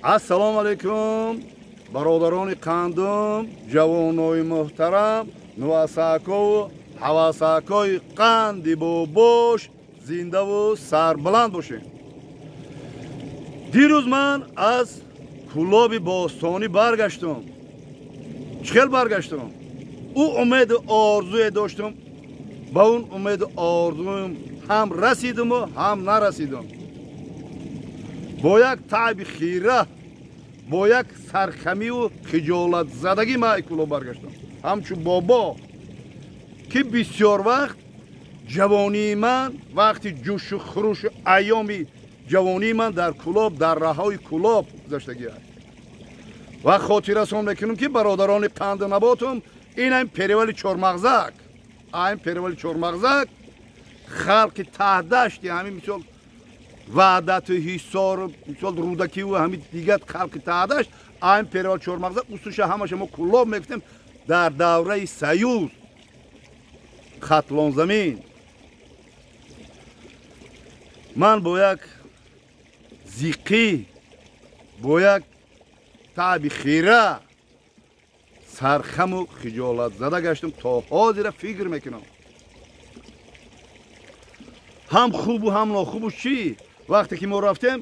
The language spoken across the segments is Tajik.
Ассалому алайкум, бародарони қандум, ҷавонои муҳтарам, нувасакову ҳавасакои қанди бобош, зиндаву сарбаланд бошед. Дирӯз ман аз Кӯлоби бостонӣ баргаштум. Чӣ хел баргаштум? Ӯ умеду орзуе доштум, ба он умеду орзуем ҳам расидуму ҳам нарасидум. Бо як таъби хира, бо як сархамиву хиҷолатзадагӣ ман Кӯлоб баргаштам. Ҳамчун бобо, ки бисёр вақт ҷавонии ман, вақти ҷӯшу хурушу айёми ҷавонии ман дар Кӯлоб, дар раҳои Кӯлоб гузаштагӣ аст. Ва хотиррасон мекунем, ки бародарони қанду наботум, ин перевали Чормағзак, айн перевали Чормағзак, халқи таҳдашти ҳамин, мисол, Ваҳдату Ҳисору, мисол, Рӯдакиву ҳамин дигар халқи таҳдашт, айн перевали Чормағзак усуша ҳамаша мо Кӯлоб мегуфтем дар давраи Союз, Хатлонзамин. Ман бо як зиқӣ, бо як таъби хира сархаму хиҷолатзада гаштам. То ҳозира фикр мекунам, ҳам хубу ҳам нохубу чӣ. Вақте ки мо рафтем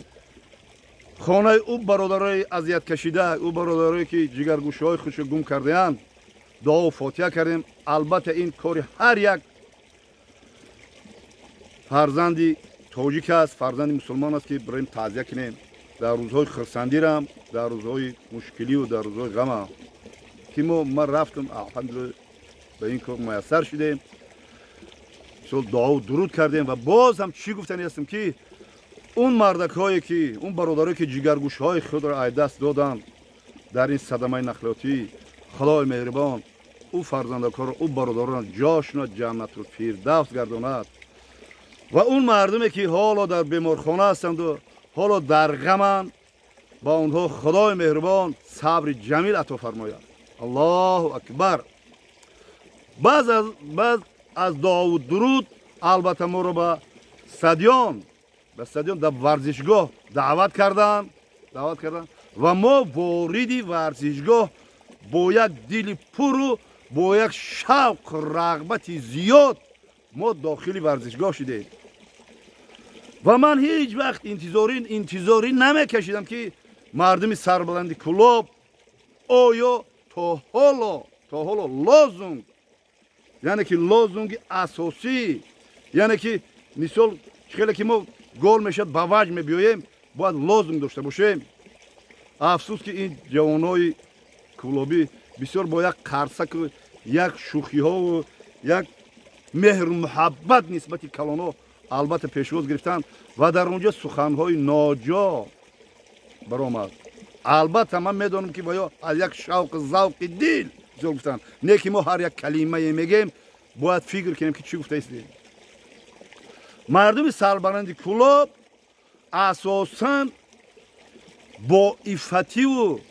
хонаи ӯ бародарои азияткашида, ӯ бародарое ки ҷигаргӯшаҳои худшо гум кардаанд, дуову фотиҳа кардем. Албатта, ин кори ҳар як фарзанди тоҷик аст, фарзанди мусулмон аст, ки бираем таъзия кунем дар рӯзҳои хурсандирам, дар рӯзҳои мушкиливу дар рӯзҳои ғамам. Ки мо ман рафтам, алҳамдулилла, ба ин кор муяссар шудем, мисол, дуову дуруд кардем. Ва боз ҳам чӣ гуфтани ҳастам, ки он мардакҳое, ки он бародарое, ки ҷигаргӯшҳои худро ай даст доданд дар ин садамаи нақлиётӣ, Худои меҳрибон ӯ фарзандакҳоро, ӯ бародаронро ҷошона Ҷаннатул Фирдавс гардонад. Ва он мардуме, ки ҳоло дар беморхона ҳастанду ҳоло дар ғаманд, ба онҳо Худои меҳрибон сабри ҷамил ато фармояд. Аллоҳу акбар. Баъз аз дуову дуруд, албатта, моро ба стадион, дар варзишгоҳ даъват карданд ва мо вориди варзишгоҳ бо як дили пуру бо як шавқ, рағбати зиёд мо дохили варзишгоҳ шудем. Ва ман ҳеҷ вақт интизорӣ намекашидам, ки мардуми сарбаланди Кӯлоб оё то ҳоло лозунг, яъне ки лозунги асосӣ, яъне ки, мисол, хеле ки мо гол мешавад, ба ваҷд мебиёем, бояд лозунг дошта бошем. Афсӯс, ки ин ҷавонои кӯлобӣ бисёр бо як қарсаку як шӯхиҳову як меҳру муҳаббат нисбати калонҳо, албатта, пешвоз гирифтанд ва дар он ҷо суханҳои ноҷо баромад. Албатта, ман медонам, ки ва ё аз як шавқу завқи дил бисёр гуфтанд, не ки мо ҳар як калимае мегем, бояд фикр кунем, ки чӣ гуфта истем. Мардуми сарбаланди Кӯлоб асосан бо иффативу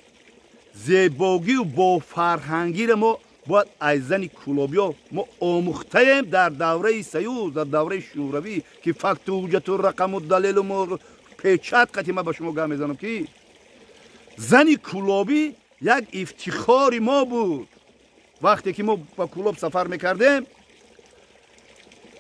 зебогию бо фарҳангиро мо бояд аз зани кӯлобиё мо омӯхтаем дар давраи Союз, дар давраи Шӯравӣ, ки факту ҳуҷҷату рақаму далелу печать қати ман ба шумо гап мезанам, ки зани кӯлобӣ як ифтихори мо буд. Вақте ки мо ба Кӯлоб сафар мекардем,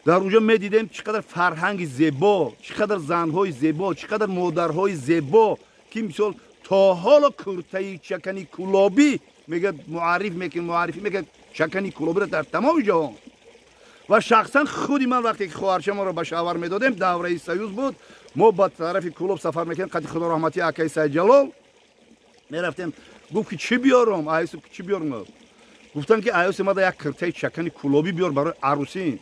дар онҷо медидем, чӣ қадар фарҳанги зебо, чӣ қадар занҳои зебо, чӣ қадар модарҳои зебо, ки, мисол, то ҳоло куртаи чакани кӯлобӣ мегӯяд, муарриф мекунад, муаррифӣ мекунад чакани кӯлобиро дар тамоми ҷаҳон. Ва шахсан худи ман, вақте ки хоҳарчамонро ба шавҳар медодем, давраи Союз буд, мо ба тарафи Кӯлоб сафар мекардем, қати, худо раҳматӣ, акаи Сайдҷалол мерафтем. Гуфт, ки чӣ биёрам аюсу, чӣ биёрам? Гуфтам, ки аюси мада як киртаи чакани кӯлобӣ биёр барои арӯсӣ.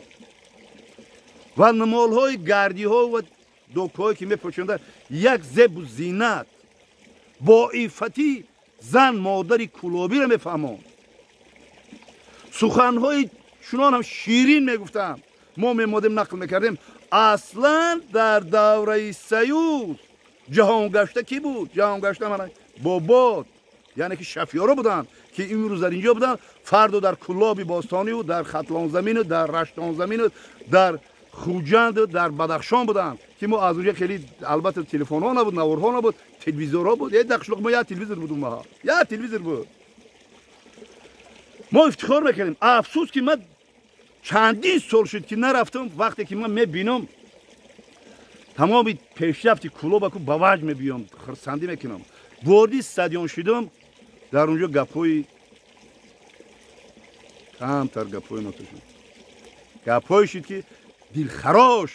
Ва нумолҳои гардиҳо ва докҳое, ки мепӯшонда, як зебу зинат, бо иффатӣ зан модари кӯлобиро мефаҳмонд. Суханҳои чунон ҳам ширин мегуфтанд, мо мемодем, нақл мекардем. Аслан дар давраи Союз ҷаҳонгашта кӣ буд? Ҷаҳонгашта мана бобод, яъне ки шофёро буданд, ки имрӯз дар инҷо буданд, фардо дар Кӯлоби бостониву дар Хатлонзамину дар Раштонзамину дар Хуҷанд, дар Бадахшон буданд, ки мо аз унҷа хеле, албатта, телефонҳо набуд, наворҳо набуд, телевизорҳо буд. Дар қишлоқ мо як телевизор буд, умаҳа як телевизор буд, мо ифтихор мекардем. Афсӯс, ки ман чандин сол шуд, ки нарафтам. Вақте ки ман мебинам тамоми пешрафти Кӯлобаку, ба ваҷд мебиём, хурсандӣ мекунам. Ворди стадион шудам, дар унҷо гапҳои камтар, гапҳои ноташуд, гапҳое шуд, ки дилхарош.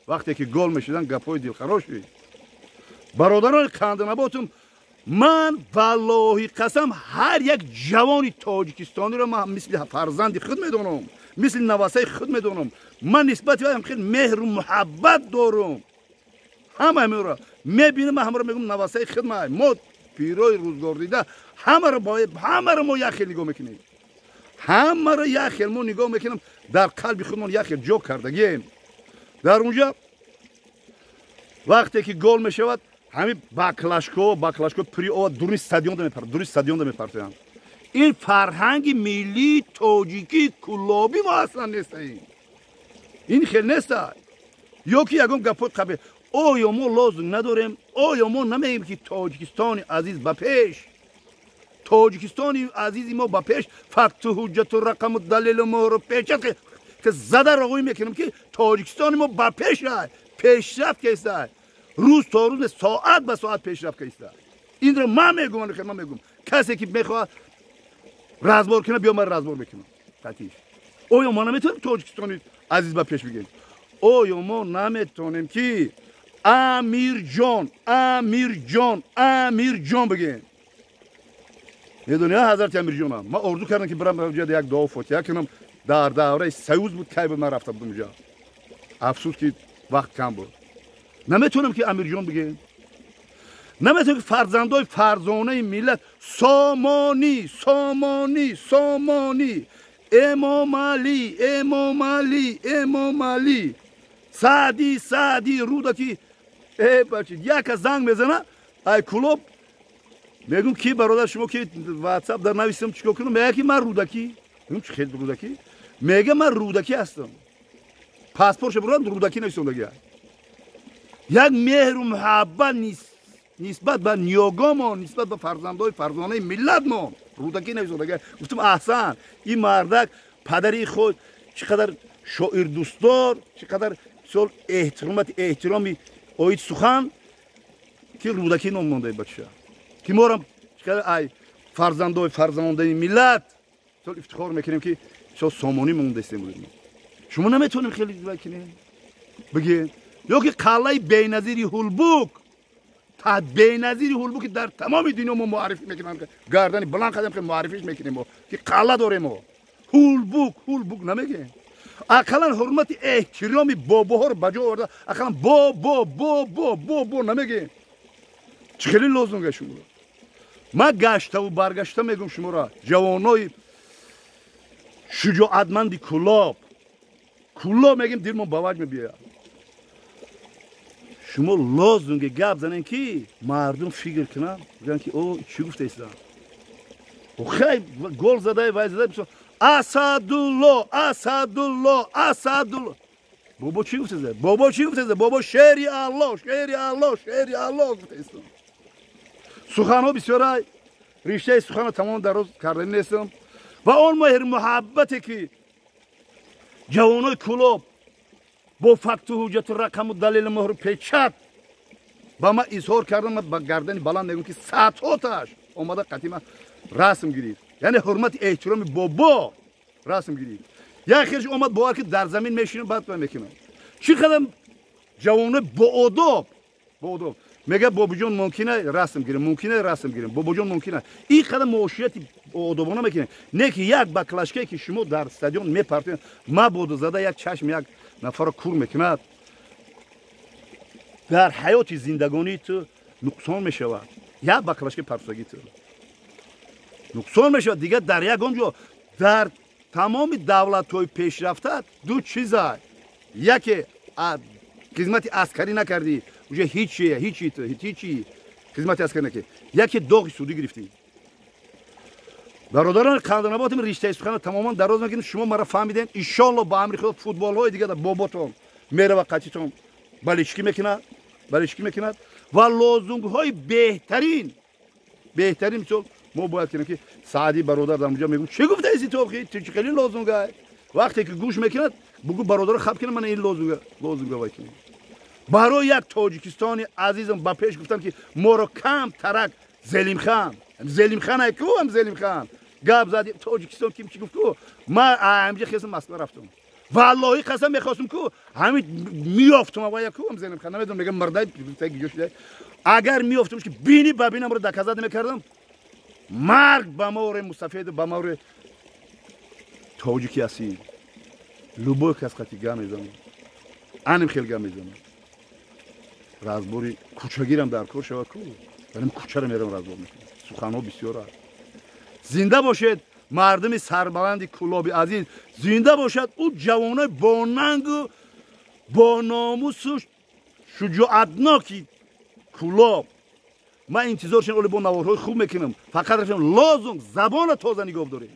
Вақте ки гол мешуданд, гапҳои дилхарош шуд. Бародарони қанданаботум, ман валлоҳи қасам, ҳар як ҷавони тоҷикистониро ман мисли фарзанди худ медонам, мисли навасаи худ медонам. Ман нисбати ваям хеле меҳру муҳаббат дорам. Ҳама ҳаминро мебинам, ман ҳамаро мегӯям, навасаи худ. Мо пирои рӯзгордида ҳамаро мо як хел нигоҳ мекунем, ҳамаро як хел мо нигоҳ мекунем, дар қалби худмон як хел ҷо кардагием. Дар унҷа вақте ки гол мешавад, ҳамин баклажко пури ова дуруни стадионда мепар, дуруни стадионда мепартоянд. Ин фарҳанги миллии тоҷикӣ куллобӣ мо аслан неста, ин хел неста. Ё ки ягон гапҳои қабеҳ. Оё мо лозим надорем? Оё мо намегӯем, ки Тоҷикистони азиз ба пеш, Тоҷикистони азизи мо ба пеш? Факту ҳуҷҷату рақаму далелу моҳру печат ки зада роғӯй мекунем, ки Тоҷикистони мо ба пеш рай, пешрафт кеста, рӯз то рӯз, соат ба соат пешрафт кеста. Инро ман мегӯм, ман мегӯм. Касе ки мехоҳад разбор кунад, биё, ман разбор мекунам қатиш. Оё мо наметавонем Тоҷикистони азиз ба пеш бигем? Оё мо наметавонем, ки Амирҷон, Амирҷон, Амирҷон бигем? Медони, ҳазрати Амирҷонам, ман орзу кардам, ки бирам ҷода як дуо фотиҳа кунам. Дар давраи Союз буд, кай буд, ман рафта будам уҷа. Афсӯс, ки вақт кам буд. Наметавонам, ки Амирҷон бигем? Наметавонем, ки фарзандои фарзонаи миллат Сомонӣ, Сомонӣ, Сомонӣ, Эмомалӣ, Эмомалӣ, Эмомалӣ, Саъдӣ, Саъдӣ, Рӯдакӣ? Э бачи, яка занг мезана ай Кулоб, мегӯм, ки бародар, шумо ки ватсап дар нависам, чикор кунам? Мега, ки ман Рӯдакӣ. Мегӯм, чи хел Рӯдакӣ? Мега, ман Рӯдакӣ ҳастам. Паспортша бурам, Рӯдакӣ нависондагия. Як меҳру муҳаббат нисбат ба ниёгомон, нисбат ба фарзандои фарзонаи миллатмон Рӯдакӣ нависондагия. Гуфтам, аҳсан, ин мардак падари худ чӣ қадар шоирдӯстдор, чӣ қадар мисол эҳтиромати эҳтироми оид сухан, ки Рӯдакӣ ном мондаи бача, ки морам чӣ қадар ай фарзандои фарзандаи миллат мисол ифтихор мекунем, ки мисол Сомонӣ мондаистем. Шумо наметавонем хеле кунем, бигем? Ё ки қалъаи беназири Ҳулбук, беназири Ҳулбук, ки дар тамоми дунё мо муаррифӣ мекунем, гардани баланд қадам муаррифиш мекунем мо, ки қалъа дорем мо, Ҳулбук, Ҳулбук намегем? Ақаллан ҳурмати эҳтироми бобоҳоро ба ҷо оварда, ақаллан бобо, бобо, бобо намегем? Чӣ хеле лозунга шуморо ман гаштаву баргашта мегӯм шуморо, ҷавонои шуҷоатманди Кулоб. Кулоб мегем, дилмон ба ваҷ мебиёяд. Шумо лозунге гап занем, ки мардум фикр кунанд, бигӯянд, ки о, чӣ гуфтаистанд? Хай, гол задай, вай задай, Асадулло, Асадулло, Асадулло. Бобо чӣ гуфтеста? Бобо чӣ гуфтеста? Бобо шери Алло, шери Алло, шери Алло гуфтеста. Суханҳо бисёрай, риштаи суханро тамом дароз кардани нестам. Ва он меҳр муҳаббате, ки ҷавонои Кулоб бо факту ҳуҷҷату рақаму далелу муҳру печат ба ман изҳор кардам, ман ба гардани баланд мегӯм, ки садҳоташ омада қатима расм гирифт, яъне ҳурмати эҳтироми бобо расм гирифт. Як хелш омад, бовар ки, дар замин мешинам, баъд мекунам. Чӣ қадар ҷавонои боодоб, боодоб мега: «Бобоҷон, мумкина расм гирем? Мумкина расм гирем, бобоҷон, мумкина?» Ин қадар муоширати одобона мекунем, не ки як баклажкае, ки шумо дар стадион мепартоед, мабодо зада як чашм як нафарро кур мекунад, дар ҳаёти зиндагонии ту нуқсон мешавад. Як баклажка партоги ту нуқсон мешавад. Дигар дар ягон ҷо, дар тамоми давлатҳои пешрафта ду чиза: яке, хизмати аскарӣ накардӣ, уже ҳичи, ҳичи, ҳичи, хизмати аскарӣ накардӣ, яке, доғи судӣ гирифтӣ. Бародарон қанднаботим, риштаи сухана тамоман дароз мекунем. Шумо мара фаҳмидем. Иншолло, ба амри Худо, футболҳои дига боботон мерава, қатитон болельщикӣ мекунад, болельщикӣ мекунад ва лозунгҳои беҳтарин, беҳтарин. Мисол, мо бояд кунем, ки Саъди бародар дар онҷо мегӯ: «Чӣ гуфтаиси ту охи? Ту чӣ хеле лозунгай?» Вақте ки гӯш мекунад, бугӯ бародаро хаб кунам, мана ин лозунга, лозунга вай кунем барои як Тоҷикистони азизам ба пеш. Гуфтам, ки моро кам тарак Зелимхан, Зелимхан ай ку, ам Зелимхан гап зади. Тоҷикистон ким чӣ гуфт ку, ма амҷа хесам, Москва рафтам. Валлоҳи қасам, мехостум ку ҳамин меёфтум авая ку, ам Зелимхан, намедонам, мегам мардай гиҷо шуда. Агар меёфтум, ки бини ба бинамро доказать мекардам. Марг ба мори мусафеду ба мори тоҷики асил. Любой кас қати га мезанам, аним хел га мезанам. Разбори кӯчагирам дар кор шавад ку, вале кӯчаро мерам, разбор мекунам. Суханҳо бисёр аст. Зинда бошед, мардуми сарбаланди Кӯлоби азиз! Зинда бошад ӯ ҷавонои бонангу бономусу шуҷоатноки Кӯлоб! Ман интизор шудам, оле бо наворҳои хуб мекунам. Фақат рафтам, лозунг, забона тоза нигоҳ дорем,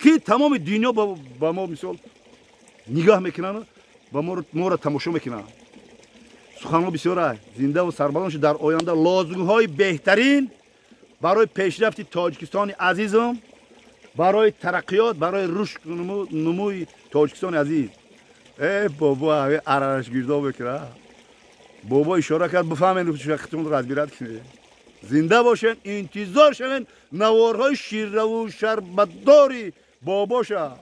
ки тамоми дунё ба мо мисол нигоҳ мекунанд ва моро тамошо мекунанд. Суханҳо бисёр аст. Зиндаву сарбаланд шуд. Дар оянда лозунгҳои беҳтарин барои пешрафти Тоҷикистони азизам, барои тараққиёт, барои рушд, нумӯи Тоҷикистони азиз. Э бобо, арараш гирдо мекуна. Бобо ишора кард, бифаҳмед, хитон разбирать кунед. Зинда бошед, интизор шавед наворҳои ширраву шарбатдори бобоша.